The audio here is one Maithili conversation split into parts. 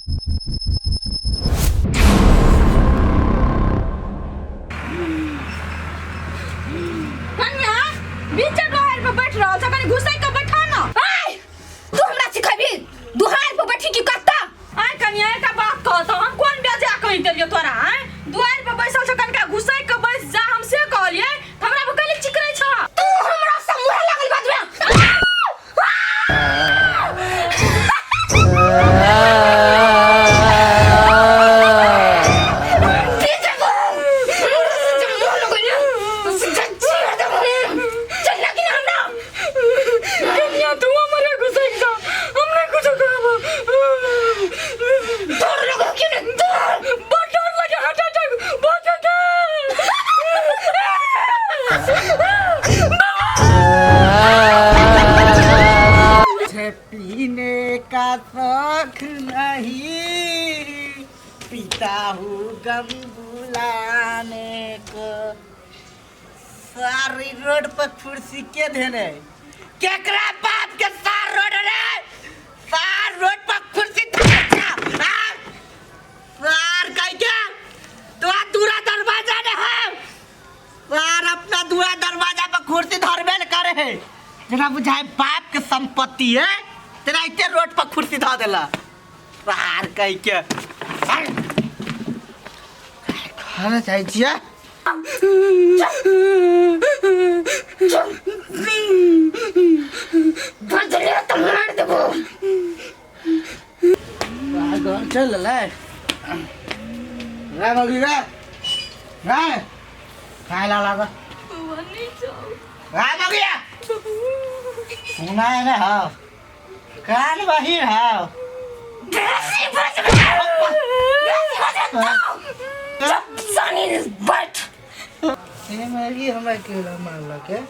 कन्या बीच डोहर पे बैठ रहल छ, कनी घुसै के बैठा न। आय तू हमरा सिखेबी दुहार पर बैठी की कत्ता? आय कन्या, एकटा बात कह त, हम कोन बेजा कहि देलियो तोरा? आय दुआर पे बैसल छ, कनिका घुसै के बैस जा, हम से कहलियै त हमरा पर कली चिकरै छ। तू हमरा से मुँह लागल बाजबे? कन्या, तू हमरा घुसै जा, हम नहीं कुछ कहब। डर लगे कि नहीं? डर बहुत डर लगे, हार्ट अटैक बहुत। मुझे पीने का शौक नहीं, पीता हूँ गम बुलाने को। सारी रोड पर कुर्सी के देने? केकरा बाप के सार रोड रे? सार रोड पर कुर्सी धरे छा, हाँ? सार कह के तो दूरा दरवाजा ने है, सार अपना दूरा दरवाजा पर कुर्सी धरबे न करे है, जेना बुझाए बाप के संपत्ति है तेना इते रोड पर कुर्सी धऽ देला। सार कह के खाना चाहै छियै। बजले तो मार देबो। घर चल लै रे मौगी, रे रे, खाए ला लागा रे मौगी। सुना है ना? हाँ, कान बहिर है। बेसी बजबे, बेसी बजबे तो चुप सानी बैठ। हे मौगी, हमरा केला मारलक है।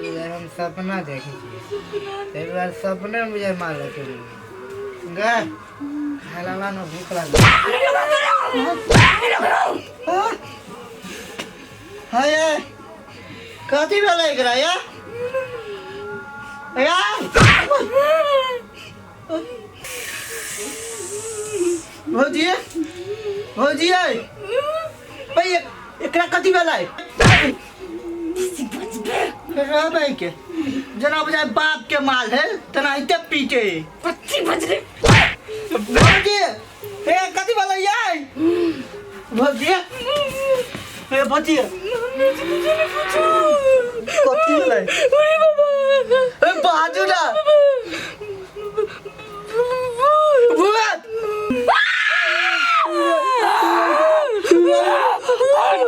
हम सपना देखै छियै, एक बार सपने में बुझाइ मारलक है। गे खाए ला ना, भूख लागल। हाँ ये कथी भेलै एकरा? ये यार भौजी, भौजी, भाई एकरा कथी भेलै? रहबै के जेना बुझाइ बाप के माल है तेनाहिते पीटे। पच्ची बजले। भौजी, ए कथी भेलै ये भौजी? ए भौजी, कथी भेलै? ए बाजू ना। भूत।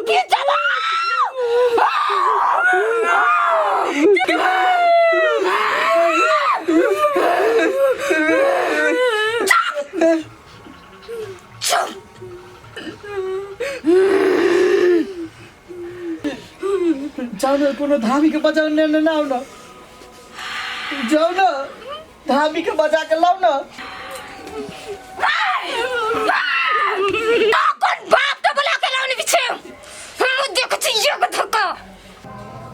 की चला? चुप। जाऊ न, कोनो धामी के बजाउ ने ने आउ न, जाऊ न, धामी के बजा के लाउ न। कोन बाप के बुला के लाउनी पीछे? हम देख छी एगो धक्का।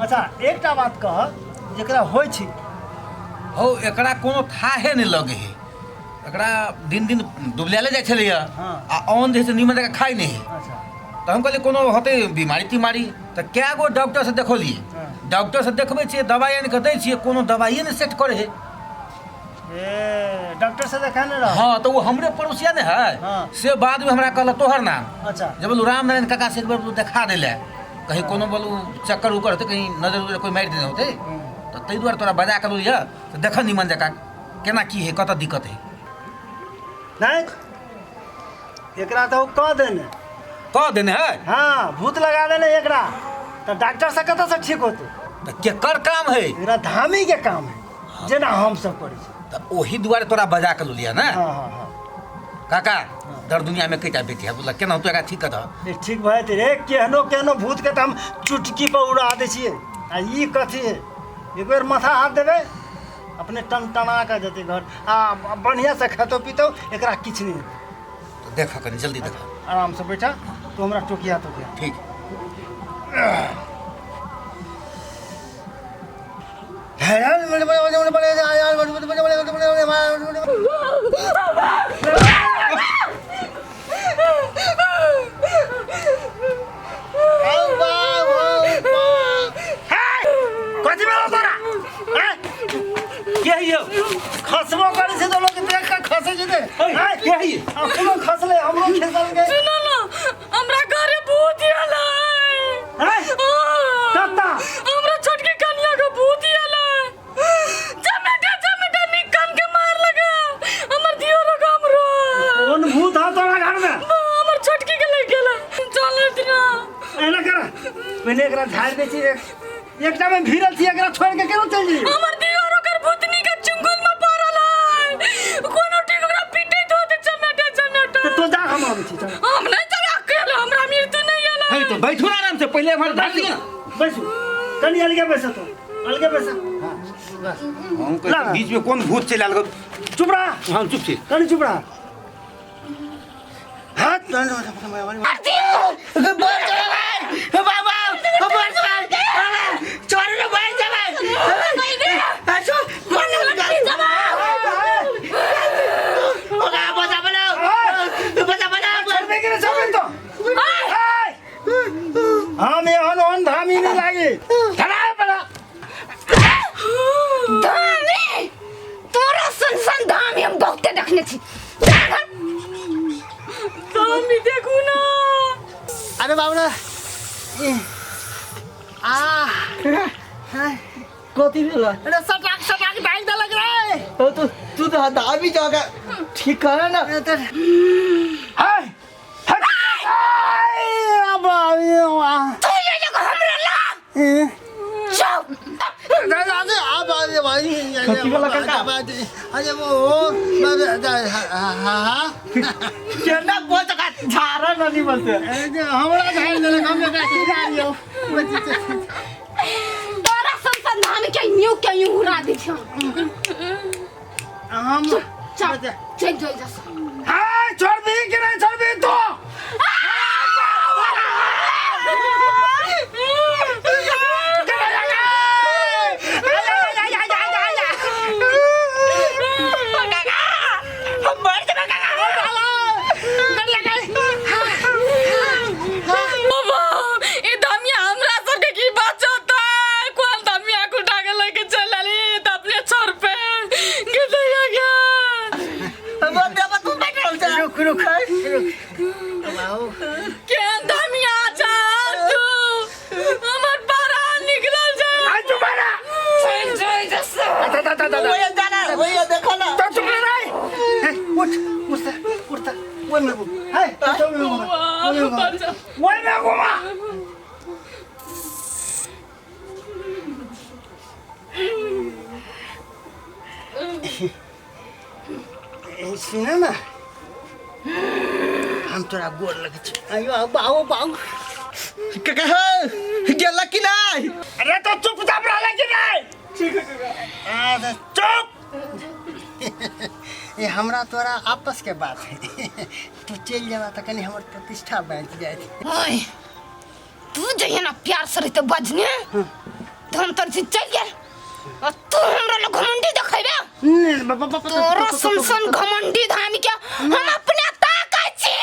अच्छा, एकटा बात कह, जेकरा होइ छै हौ, एकरा कोनो थाहे नहि लगे है। एकरा दिन दिन दुबलाले जाइ छलैया। आ अन्न जे है से नीमन जकाँ खाइ नहि है। तऽ हम कहलियै कोनो होतै बीमारी तीमारी, तऽ कए गो डॉक्टरसँ देखौलियै। डॉक्टरसँ देखबै छियै, दबाइ आनि कऽ दै छियै, कोनो दबाइए नहि सेट करै है। ए डॉक्टर से देखा नहीं रहा? हाँ, तऽ ओ हमरे पड़ोसिया ने है। से बादमे हमरा कहलक तोहर नाम। जे बोलू रामनारायण काका से एक बेर बोलू देखा दै लए, कहीं कोनो बोलू चक्कर उक्कर होतै, कहीं नजर उजर कोइ मारि देने होतै। तऽ ताहि दुआरे तोरा बजा कऽ बोलियै तऽ देखऽ निमन जकाँ केना की है, कतऽ दिक्कत है। नहीं, एकरा तो कह देने। कह देने है? हाँ, भूत लगा देने एकरा, तो डॉक्टर से कतऽ से ठीक होते? तऽ केकर काम है? एकरा धामी के काम है, जेना हम सब करै छी। तऽ ओही दुआरे तोरा बजा कऽ लिया ने। हाँ हाँ हाँ काका, दर दुनिया में कईटा बेटी है, बोला केना तू एकरा ठीक कर दह। ए, ठीक भऽ जेतै रे। केहनो केहनो भूत के तऽ हम चुटकी पर उड़ा दै छियै, आ ई कथी है? एक बेर माथा हाथ देबै, अपने टन टना कऽ जेतै घर, आ बढ़िआँ से खेतौ पीतौ, एकरा किछु नहि हेतै। तऽ देख, कनि जल्दी देख। आराम से बैठा तू, हमरा टोकिया तोकिया। ठीक। के है अपनो खसले हमरो खसल गए। सुनो ना, हमरा घरे भूत आयल है। हैं? कत्ता? हमरा छोटकी कनिया के भूत आयल है। चमेटा चमेटा निकन के मार लगा हमर दियो रो हमरो। कौन भूत है तोरा घर में? हमर छोटकी के लग गेल चल ना। एना कर, पहिले एकरा झाड़ि दै छी। एकटा में भिड़ल छी, एकरा छोड़ के केना चलि जइयै? हमर दियो रो कर भूतनी के चुंगल में पड़ल है। कोनो ठीक ओकरा पीटैत होत चमेटा चमेटा। तऽ तो जा, हम आबै छी, चल। हम नहीं चला अकेले, हमरा मृत्यु नहीं गेल। है तो बैठू ना आराम से, पहिले हमर झाड़ दियो ना। बैसू कनी, अलगे बैस, तो अलगे बैस। हाँ बस। हम कहै छी, बीच में कोन भूत चलि आयल? चुप रह। हम चुप छी। कनी चुप रह। हाथ छोड़बे कि नहीं छोड़बे तो? हम एहन ओहन धामी नहीं लागी। धरा पड़ा। धामी तोरा सन सन धामी हम बहुते देखने छी। जा घर। धामी देखू ना। अरे बाबरा, आ कथी भेल? अरे सटाक सटाक डाल देलक रे। ओ तो तू तो दाबी जाके ठीक कर ना। हाय हाय बाबा। तू ये जगह हमरा ला चुप। कथी वाला काका? अरे वो हाँ केना बोल तो झाड़ा नहीं बोलते। हमरा झाड़ि देलक, हम एकरा की झाड़ियौ? तोरा सन सन धामी के यूं के यूं उड़ा दी छी हम। चल चल चल जा। हाय, छोड़बी कि नहीं छोड़बी तो? बाबा, ई धमिया हमरा सबके की बचता? कोन धमिया को उठा के लेके चल आली त अपने छोर पे गिर गया। रुक रुक रुक। के धमिया जा तू, हमर परान निकलल जा। हाय चुप रह। चल चल जा। वही देखो ना। तो चुप रह। उठ उठ उठ, ओइ में घुम। हाय, ओइ में घुमा, ओइ में घुमा, ओइ में घुमा। सुन ना, हम तोरा गोर लगै छी। आयो बाबू बाबू काका हो गेला कि नहीं? अरे तो चुपचाप रहले कि नहीं? ठीक है काका। चुप। ये हमरा तोरा आपस के बात है। तू चलि जेबा तऽ कनि हमर प्रतिष्ठा बाँचि जायत। ओए, तू जहिया ना प्यार से रहते बजने तो हम तोर से चल गेल और तू हमरा लग घमंडी देखेबे? तोरा सुन सुन घमंडी धामी के हम अपने ताकै छी।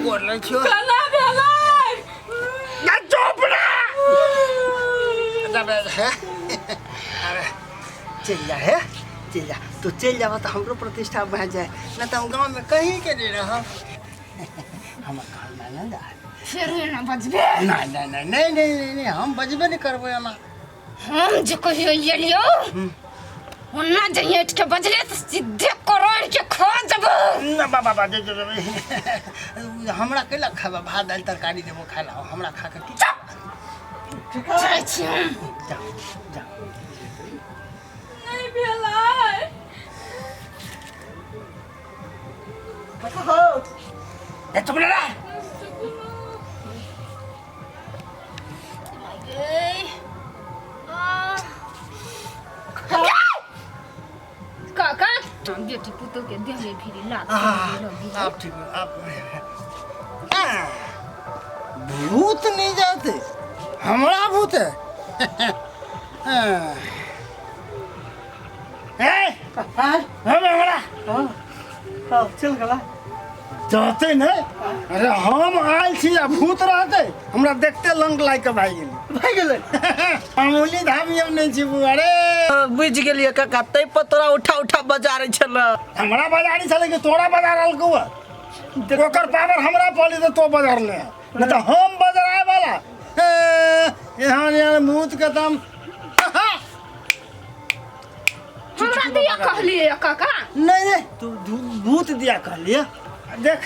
गोर लगै छियौ। कना भेलै? ना चुप रह। अरे चलि जा हे, चलि जा। तू चलि जाबह तऽ हमरो प्रतिष्ठा बाँचि जाय, नहि तऽ हम गाँवमे कहीं के नहि रहब। हमर घर मानल जा। फेर ना बजबे? नहि नहि नहि नहि नहि नहि नहि, हम बजबे नहि करबै एना। हम जे कहियो एलियो ओना जहिया उठि के बजले तऽ सीधे करोड़ के खा जबो। ना बाबा बा जे जे हमरा कैला खाबा? भात दालि तरकारी देबो खाय ला। हमरा खा के की? जाइ छी हम। जा जा। नहीं भेलै। ए, चुप रह। काका, बेटी पुतोह के देह में भिड़ी लात। आप ठीक हो? आप भूत नहीं जाते, हमरा भूत है। ए, हम हमरा चल गला। जाते नहीं। अरे हम आयल छी आ भूत रहते? हमरा देखते लंग लागि कऽ भागि गेलै। भागि गेलै। मामूली धामी हम नहि छी बुआ रे। बुझि गेलियै काका, तै पर तोरा उठा उठा बजारै छल। हमरा बजारी छलै कि तोरा बजार रहलकौ? ओकर पावर हमरा पड़ली तऽ तो बजारले, नहि तऽ हम बजराय वाला एहन एहन भूत के तम हमरा दिया कहलिए काका। नहीं नहीं, तू भूत दिया कहलिए। देख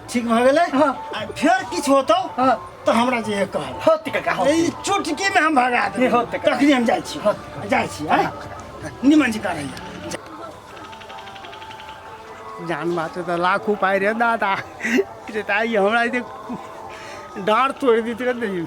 ठीक भऽ गेलै। आ फेर किछु होतौ तऽ हमरा जे कहल होत काका, होत। ई चुटकी में हम भगा देबै। होत काका। तखनी हम जाइ छी, जाइ छी। आँय निमन जी करैया जान बात तऽ लाख उपाय रे दादा रे ताई, हमरा जे डाँड़ तोड़ि दैत रे।